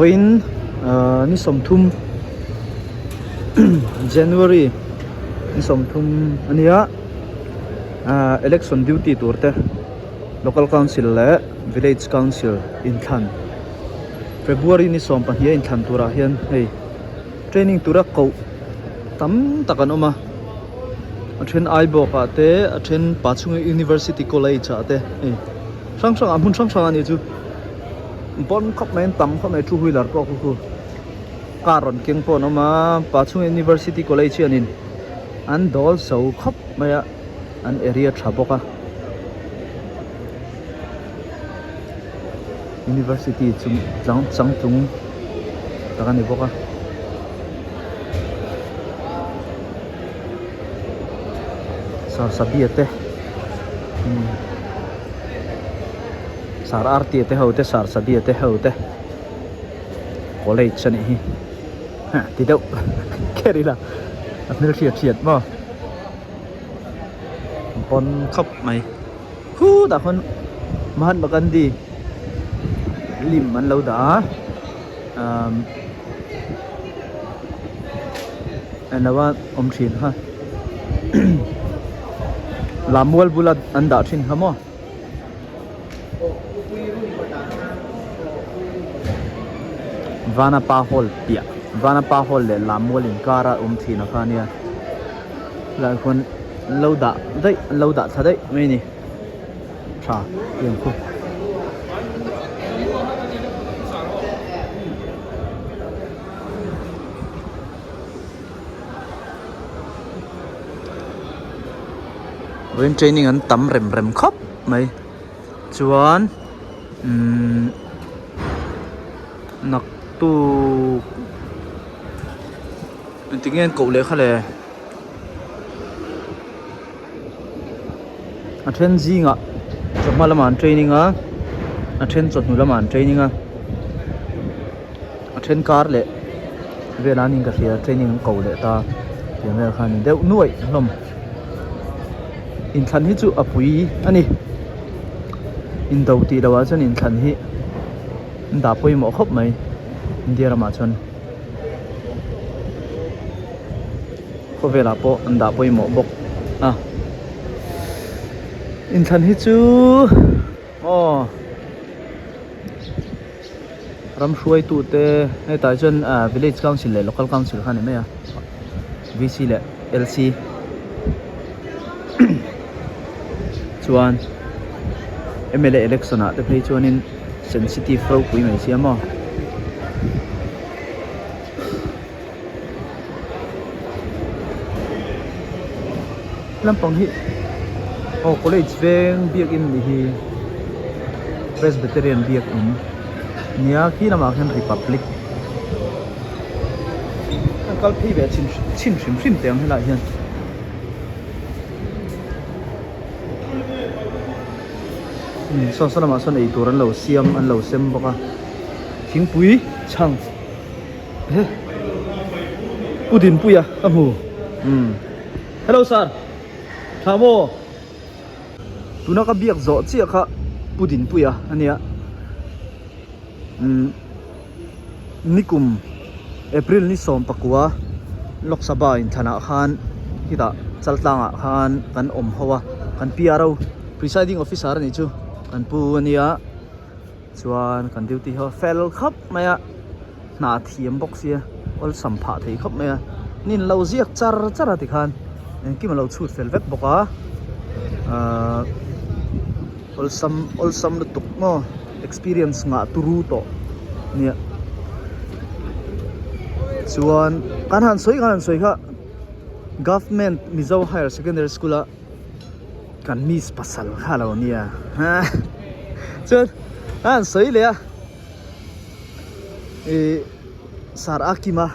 Vawiin ni sawmthum January ni sawmthum a nia election duty tur te local council leh village council inthlan February ni sawmpahnih a inthlan turah hian hei training tura koh tam tak an awm a a then Aibawk ah te a then Pachhunga University College ah te hei hrang hrang ah hmun hrang hrang ah nih chu pawn khawp mai an tam khawp mai two wheeler pawh khu khu car rawn keng pawh an awm a Pachhunga University College hianin an dawl zo khawp mai a an area tha bawk a University chung chang changtlung tak a ni bawk a. Sarsabia te umm sar artia te ho te sarsabia te ho te college a nih hi ha ti deuh kher ila a hmelhriat hriat maw pawn khawp mai khutah khawn Mahatma Gandhi lim an lo dah a umm englo a awm thin kha lammual bula an dah thin kha maw. Vanapa hall piah Vanapa hall leh lammual inkara awm thin a kha ania helaiah khuan an lo dah daih an lo dah thla daih mai a ni tha tiang khu. Vawiin training an tam rem rem khawp mai chuan umm naktuk engtik nge an koh leh kha le a then zingah chawhma lamah an training a a then chawhnu lamah an training a a then kar leh velah an in ka hria training an ko leh ta tiang vel kha a ni deuh nuaih hlawm inthlan hi chu a pui a ni indo tih loh ah chuan inthlan hi an dah pawimawh khawp mai India ramah chuan. Khawvelah pawh an dah pawimawh bawk a inthlan hi chu aw ram hruaitu te hetah chuan ah village council leh local council kha a ni mai a V C leh L C chuan M L A election ah te phei chuanin sensitive ropui mai sia maw. Lampang hi aw college veng biakin nih hi presbyterian biakin nia khi lamah khian republic a kal phei ve chhin chhin hrim hrim teh ang helaiah hian. Saw saw lamah sawn eitur an lo siam an lo sem bawk a thingpui chhang. He Pu Dinpuia ka hmu umm Hello sir tha maw tuna ka biak zawh chiah kha Pu Dinpuia a nia umm nikum April ni sawm pakua Lok Sabha inthlanah khan khitah Chaltlangah khan kan awm ho a kan PRO presiding officer a nih chu kan pu a nia. Chuan kan duty ho fel khawp mai a hna thiam bawk sia awlsam phah thei khawp mai a nin lo ziak char char a tikhan engkim a lo chhut fel vek bawk a ahh awlsam awlsam lutuk maw experience ngah turu tawh nia chuan kan han sawi kan han sawi kha government Mizo higher secondary school a. Kan miss pasal kha lo nia ha chuan a han sawi leh a ih sar a kima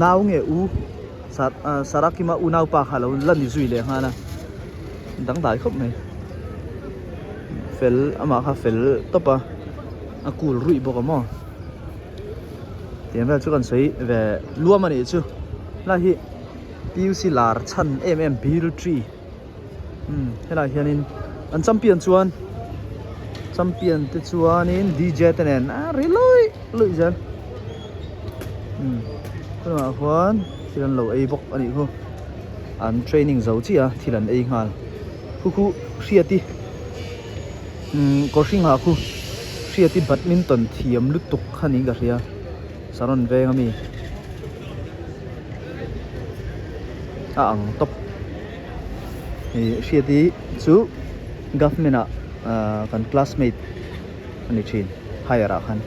nau nge u sar ah sar a kima u naupa kha lo la ni zui leh nghal a dangdai khawp mai fel amah kha fel tawp a a cool ruih bawk a maw tiang vel chu kan sawi ve luam a nih chu helai hi. PUC lar chhan em em Bill tree umm helaiah hianin an champion chuan Champion te chuanin DJ te nen a ri luih luih zel umm tunah khuan thil an lo ei bawk a nih khu an training zo chiah a thil an ei nghal khu khu hriati umm kawr hring ah khu hriati badminton thiam lutuk kha niin ka hria saron veng ami a ang tawp ih hriati chu government ah. Ahh kan classmate a ni thin higher ah khan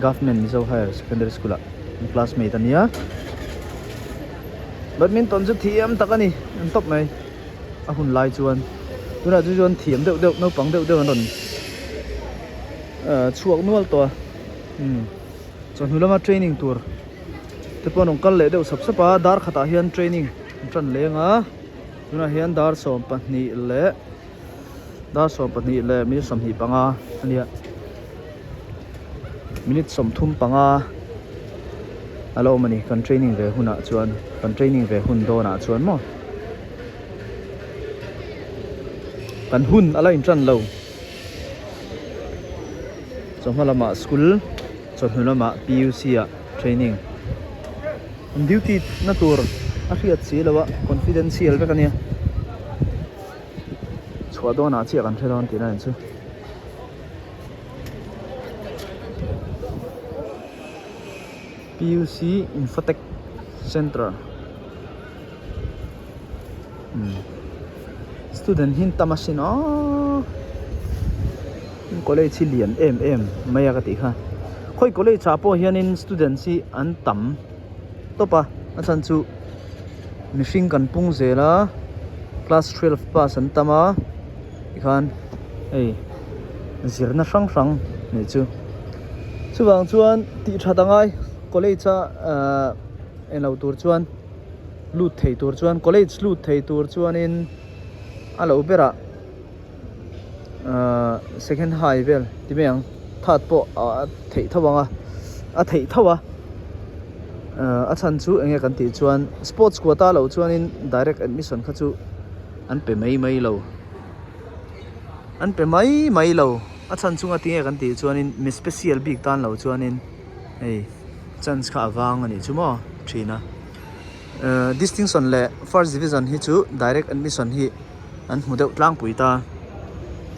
government mizo higher secondary school ah kan classmate a nia badminton chu thiam tak a ni an tawp mai a hun lai chuan tunah chu chuan thiam deuh deuh naupang deuh deuh an rawn ahh chhuak nual tawh a umm chawhnu lama training tur te pawh an rawn kal leh deuh sap sap a dar khatah hian training an tan leng a tunah hian dar 12 leh. Dar 12 leh minute 25 a nia minute 35 a lo awm a ni kan training ve hunah chuan kan training ve hun dawnah chuan maw kan hun a la intan lo chawhma lamah school chawhnu lamah P_U_C ah training an duty na tur a hriat si lo a confidential vek a nia. Chhuah dawnah chiah kan hre dawn tihna ang chu. PUC Infotech Centre umm student hi an tam asin aww college hi lian em em mai a ka tih kha khawi college ah pawh hianin students hi an tam tawp a a chhan chu mihring kan pung zel a class twelve pass an tam a tikhan hei zirna hrang hrang nih chu chuvang chuan tih that a ngai college a ahh englo tur chuan lut thei tur chuan college lut thei tur chuanin a lo berah ahh second high vel ti mai ang third pawh a theih tho ang a a theih tho a ahh a chhan chu eng nge kan tih chuan sports quota loh chuanin direct admission kha chu an pe mai mai lo an pe mai mai lo a chhan chunga tinge kan tih chuanin mi special bik tan lo chuanin hei chance kha a vang a nih chu maw thin a ahh distinction leh first division hi chu direct admission hi. an hmu deuh tlangpui ta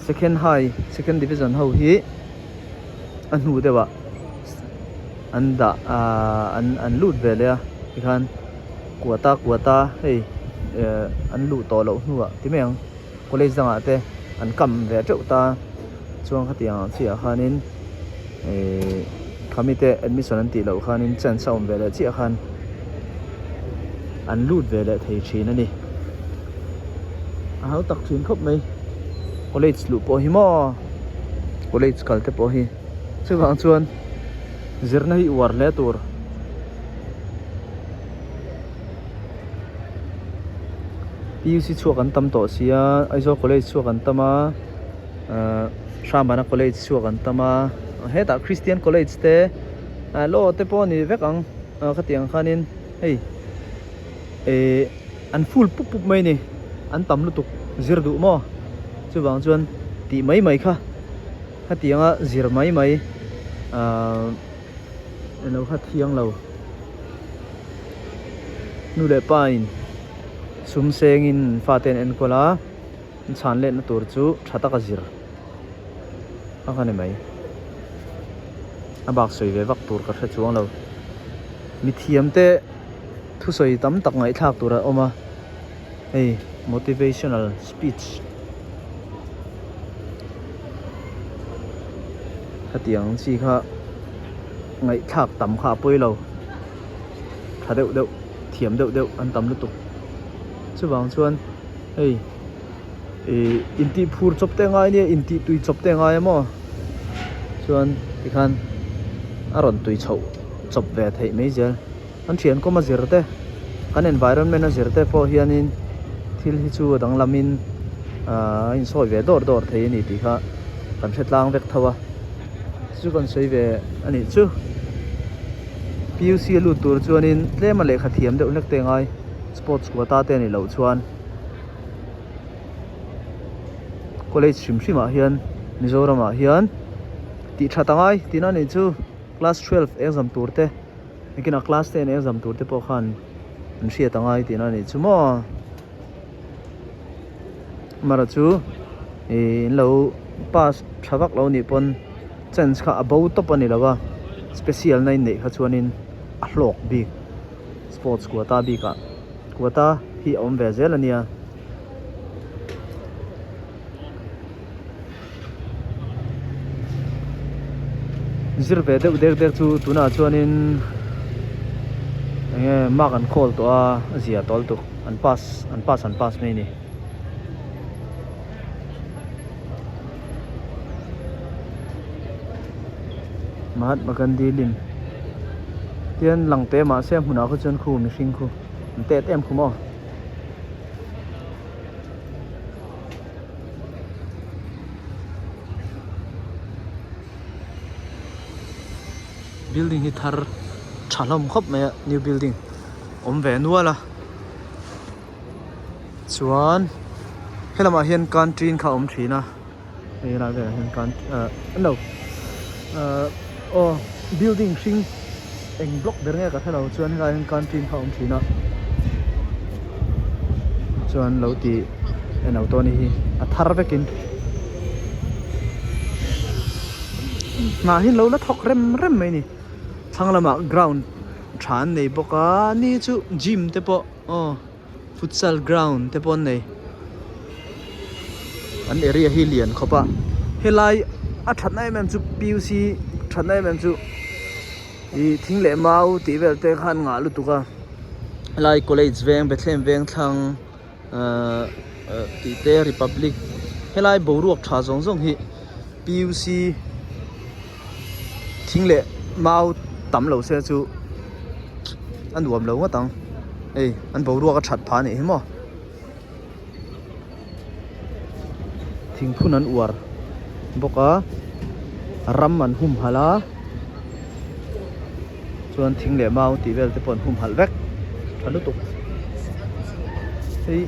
second high second division ho hi a hnu deuh ah an dah ahh an an lut ve leh a tikhan quota quota hei ehh an luh tawh loh hnuah ti mai ang college dangah te an kam ve teuh ta chuan khatiang ang chiah khanin ehh khami te admission an tih loh khanin chance a awm ve leh chiah khan an lut ve leh thei thin a ni a hau tak thin khawp mai college luh pawh hi maw college kal te pawh hi chuvang chuan zirna hi uar hle tur. P_U_C chhuak an tam tawh sia Aizawl college chhuak an tam a ahh Hramana college chhuak an tam a hetah Christian college te ah law te pawh a ni vek ang ah khatiang khanin hei ehh an full pup pup mai a ni an tam lutuk zir duh maw chuvang chuan tih mai mai kha khatianga zir mai mai ahh eng lo kha thiang lo nu leh pa in sum sengin fate an enkawl a. Chhan letna tur chu tha taka zir a ka ni mai. A bak sawi ve vak tur ka hre chuang lo. Mithiam te thusawi tam tak ngaihthlak tur a awm a, hei motivational speech khatiang chi kha ngaihthlak tam kha a pawi lo. Tha deuh deuh thiam deuh deuh an tam lutuk. Chuvang chuan hei ih intih phur chawp te ngai nia intih tui chawp te ngai a maw chuan tikhan a rawn tui chhoh chawp ve theih mai zel an thian kawm a zir te kan environment a zir te pawh hianin thil hi chu a danglamin ahh a insawi ve dawr dawr thei a ni tih kha kan hre tlang vek tho a chu kan sawi ve a nih chu P_U_C a lut tur chuanin tlem a lehkha thiam deuh hlek te ngai. Sports quota te anih loh chuan college hrim hrim ah hian. Mizoramah hian tih that a ngai tihna a nih chu class 12 exam tur te nakinah class 10 exam tur te pawh khan an hriat a ngai tihna a nih chu maw. Mara chu ih in lo pass tha vak lo nih pawn chance kha a bo tawp a ni lo a special na in neih kha chuanin a hlawk bik sports quota bikah quota hi a awm ve zel a nia. Zir ve deuh dek dek chu tunah chuanin enge mark an khawl tawh a a zia tawl tuk an pass an pass an pass mai a ni. Mahatma Gandhi lim tian lang teh mahse a hmunah khaw chuan khu mihring khu an tet em khu maw. Building hi thar tha hlawm khawp mai a new building awm ve nual a chuan helamah hian canteen kha a awm thin a hei helai velah hian can ah no ah aw building hring eng block ber nge ka hrelo chuan helaiah hian canteen kha a awm thin a chuan lo tih en auto ni hi a thar vekin hnah hi an lo la thawk rem rem mai a ni thlang lamah ground tha an nei bawk a ni chu gym te pawh aw futsal ground te pawh an nei an area hi lian khawp a helai a thatna em em chu P U C thatna em em chu ih thing leh mau tih vel te khan ngah lutuk a helai college veng Bethlehem veng thlang ahh tih te republic helai boruak tha zawng zawng hi P U C thing leh mau tam lo se chu a nuam lo ngawt ang hei an boruak a that phah a nih hi maw thingphun an uar bawk a ram an humhalh a chuan thing leh mau tih vel te pawh an humhalh vek tha lutuk hei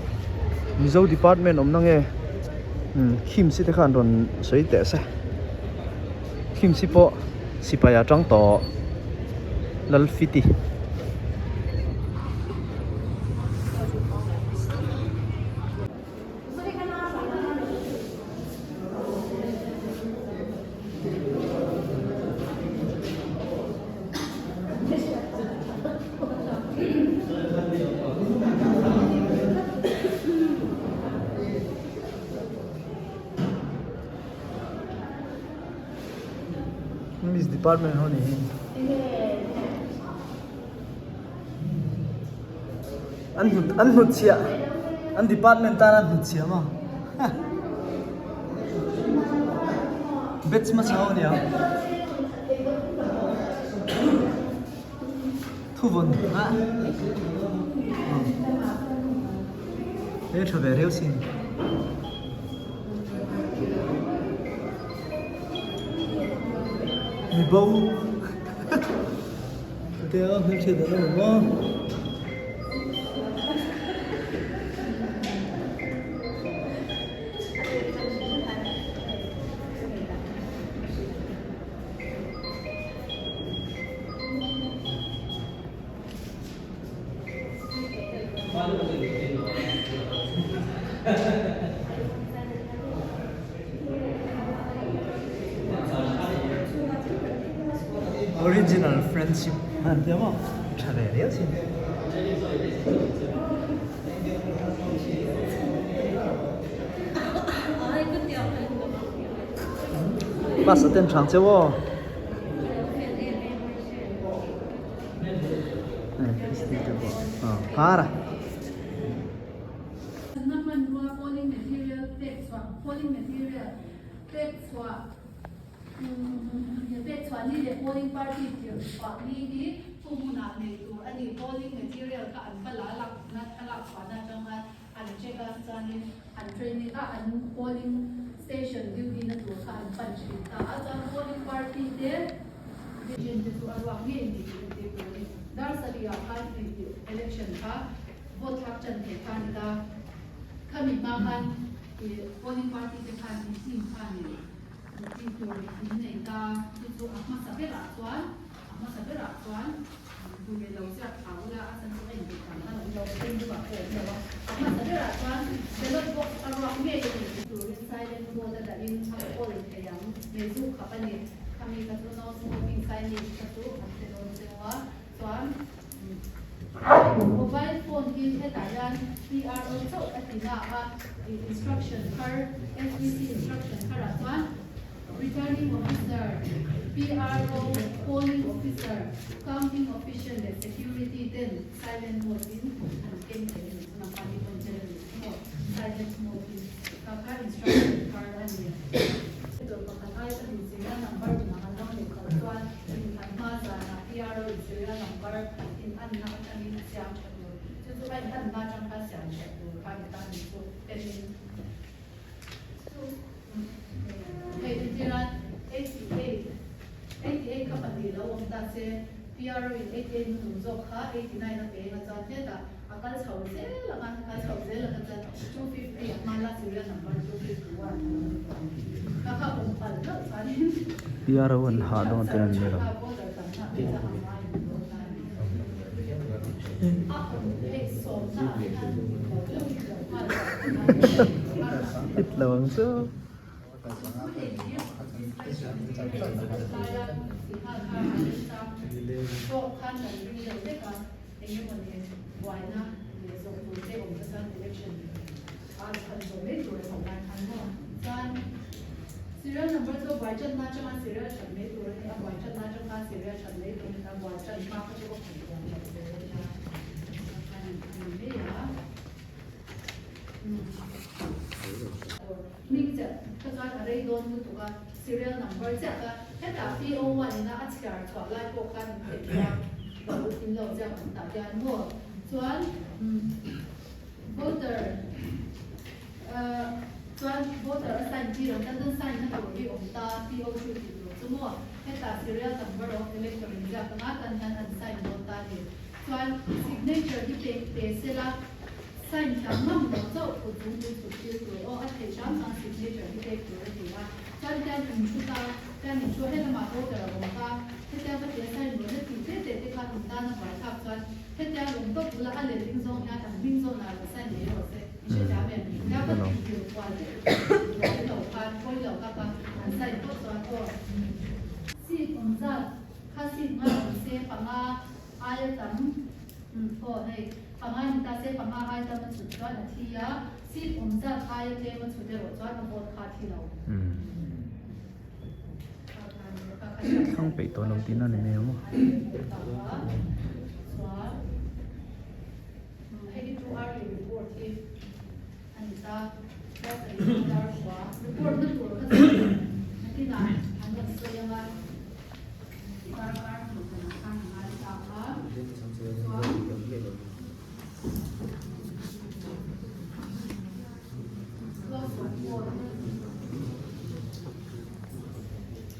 mizo department awm na nge umm khim si te khan rawn sawi teh se khim si pawh sipai ah tang tawh Lalfiti. English department ho ni hi. An hnut an hnut chhiah an department tan an hnut chhiah maw batch hmasa ho nia thuvawn a he tha ve reuh sin. Mi bo te a hmelchhiat a lo awm a. Original friendship an tia maw tha ve riau sin. Bus a ten thang cheu aw. Para. Na hmanrua polling material pek chhuah polling material pek chhuah pek chhuah ni leh polling party tirh chhuah ni hi pu hmunah nei tur a ni. Polling material kha an va la lak a lak chhuahna atang khan an check a chuanin an training a an polling station duty na tur kha an pan thin ta a chuan polling party te Vision te chu a ruak ngei ni tih entir tur a ni. Dar sarih ah khan election kha vote thlak tan theih kha a ni ta. Khami hma khan polling party te khan in team khan in. Tih tur in nei ta, chu chu a hmasa berah chuan, a hmasa berah chuan duh lo ziak thla ula, a chan chu a inbeih dan khan a awm lo, Facebook ah pawh a awm lo a, a hmasa berah chuan ballot box a ruak ngei a ni. Turin silent mode a dahin a call thei ang, meizu khap a ni, khami kha chu no smoking signage kha chu an pe dawn cheu a, chuan mobile phone hi hetah hian PRO chauh a ti na a, instruction thar SEC instruction tharah chuan returning officer, PRO, polling officer, counting official leh security ten silent mode in an keng thei a ni chu nangmahni pawn tel a ni chu maw silent mode in kha kha instruction thar a ni. Tur pakhat ai ka ni serial number inang an lo neih loh chuan inthlan hma zanah PRO in serial number in anna atangin a siam tha tur. Chu chu a in anna atang khan siam that tur kha ni ta ni chu penin chu hei entirah 88 88 kha pahnih lo awm ta se PRO in 88 hnuhnung zawk kha 89 a pe eng a chuan hetah a kal chho zel ang a, kal chho zel ang a chuan 250 a hma la serial number 251 a lo ni tawh ang. Kha kha awm palh hlauh chuanin PRO an hah dawn ten an ni lo. Hit lo ang chu. Serial number chu buai tan na atanga serial that mai tur a ni a, buai tan na atang khan serial that mai tur a ni a, buai tan hma kha chu ka phun thiam loh zel a nia, a ni mai a. Hming chiah kha chuan a rei dawn lutuk a, serial number chiah kha hetah PO one ina a chhiar chhuah lai pawh khan in theih chuan lo in lo ziak ang tah hian maw chuan voter Chuan voter a sign tir ang tan tan sign na tur hi awm ta PO chu tih tur chu maw hetah serial number of elector in ziak anga tan hian an sign dawn ta a ni. Chuan signature hi pek pe sela sign thiam ngam lo chauh kut zung pui chhut tir tur aw a theih hram chuan signature hi pek tur a ti a. Chuan hian in thu ta hian in thu a helamah voter a awm ta hetiang ka tia sign rawn a tih te te te khan in tan a buaithlak chuan hetiang awm tawp bula a letling zawng hian an hming zawnah rawn sign mai rawh se. Thlang peih tawh lo tihna a ni mai ang aw. Hei hi chu early report hi a ni ta. Pasarih dar hua report na tur kha chu nakinah an rawn sawi ang a. Darkar hmuh danah khan a ngai ta a. Chuan close of poll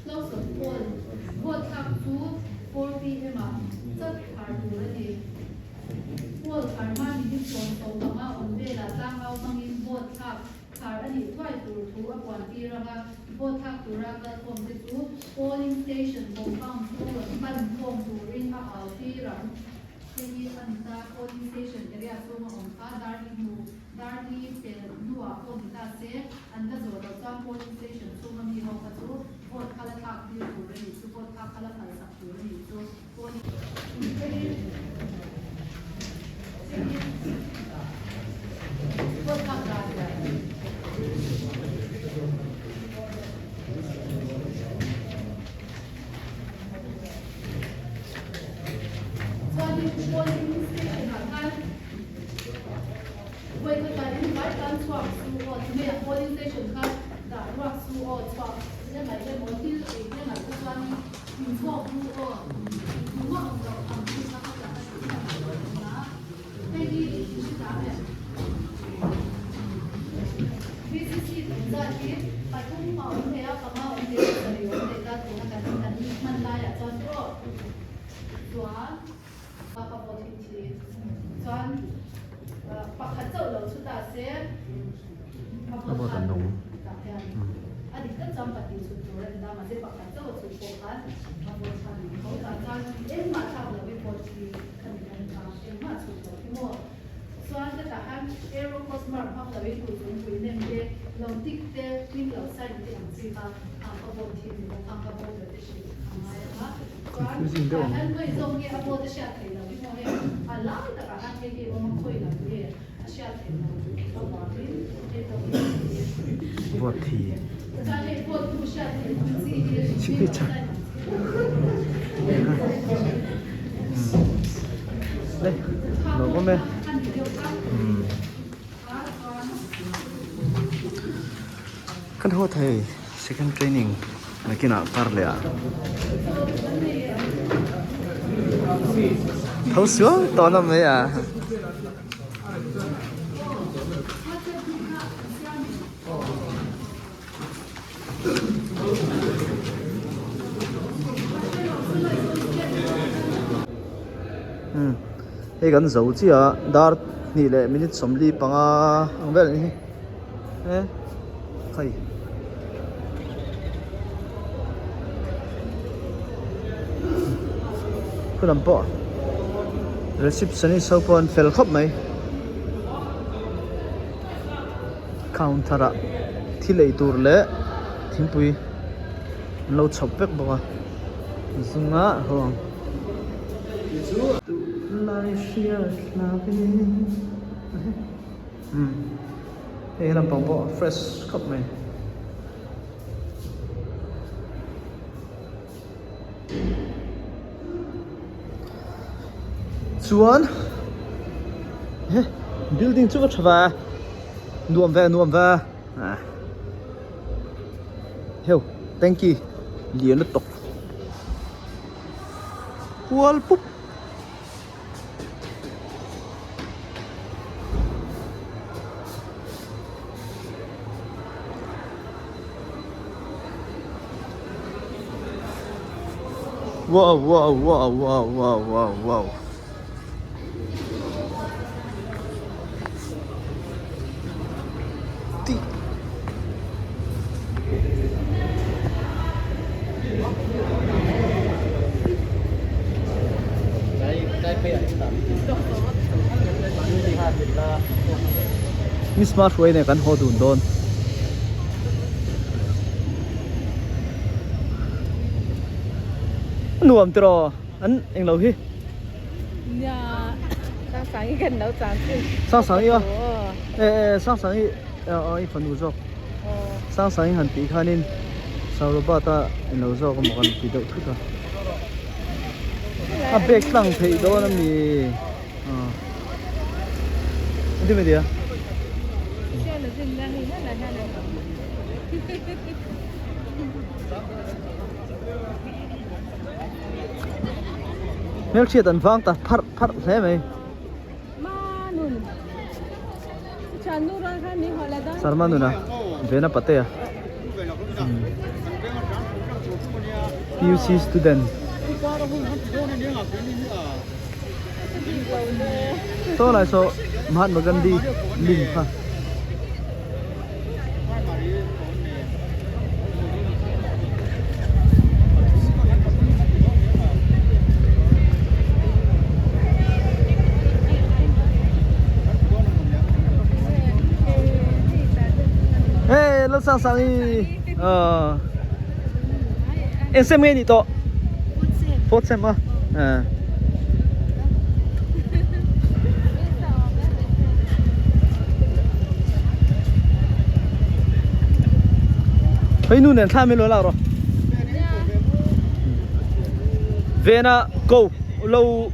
close of poll vote thlak chu 4 pm ah chat khar tur a ni. Paul Tharma minute 15 awm velah tlangau hmangin vote thlak khar a nih thuai tur thu a puan tir ang a, vote thlak tura kalkhawm te chu polling station compound chu rawn pan khawm turin a au tir ang. Hei hi a ni ta, polling station area chhunga awm kha Darni hnu, Darni pel hnuah pawh ni ta se, an la zawh loh chuan polling station chhunga mi ho kha chu vote kha la thlak tir tur a nih chu, vote thlak kha la phalsak tur a nih chu. Inchhawk ru aw, tumah awm loh ang chi kha ka tah a tih hian ka lo awm a, hei hi in hre ta em? VCC awm zat hi pathum a awm thei a, panga a awm thei a, pasarih a awm thei ta tuna kan kan hman laiah chuan te aw chuan ka vote hi thi chuan pakhat chauh lo chu ta se a vote khan tah hian. A dik tak chuan pahnih chhut tur a ni ta, mahse pakhat chauh a chhut pawh khan a vote khan an tho ta chuan engmah thlak lo hi vote hi khami khan a engmah chhut lo hi maw. Chuan ka tah khan arrow cross mark hmang lo in kut zungpui nem te, lo tick te, hming lo sign te ang chi kha khang ka vote hi ni maw, khang ka voter te hrilh a ngai ang a. Chuan tah hian khawi zawng nge a vote a hriat theih loh hi maw hei a lai takah khan hei hi awm a khawi lam nge a hriat theih loh avangin hei pawh hi Vote hi. Chuan hei vote tu hriat theih ang chi hi hming lo sign ang chi. Le lo awm e. Kan haw thei second training nakinah kar leh ah tho sual tawh na mai a. Hei kan zo chiah a dar hnih leh minute 45 ang vel a ni hi e khai khu lam pawh receptionist ho pawh an fel khawp mai. Counter ah thil ei tur leh thingpui an lo chhawp vek bawk a zunga ho ang umm hei lampang pawh a fresh khawp mai. Chuan he building chu ka tha ve nuam ve nuam ve ah heu tanky lian lutuk kual pup. Wow wow wow wow wow wow wow. Ti. Miss Ma hruai nen kan haw dun dawn. Nuam tiraw an englo hi. Nia Sangsangi kan lo chang chu. Sangsangi a e e Sangsangi i fanu zawk. Sangsangi han tih khanin Saurabata englo zawk emaw kan ti deuh thut a. A bag tlang theih dawn a mi. Hmelhriat an vang ta pharh pharh hle mai. Sarma nuna Vena Patea PUC student. Saw lai saw Mahatma Gandhi lim kha. Hey, lo sang sang i. Ờ. Em xem nghe ni to. Fourth sem a. À. Hei nu nen thla min lo lak rawh. Vena go lo.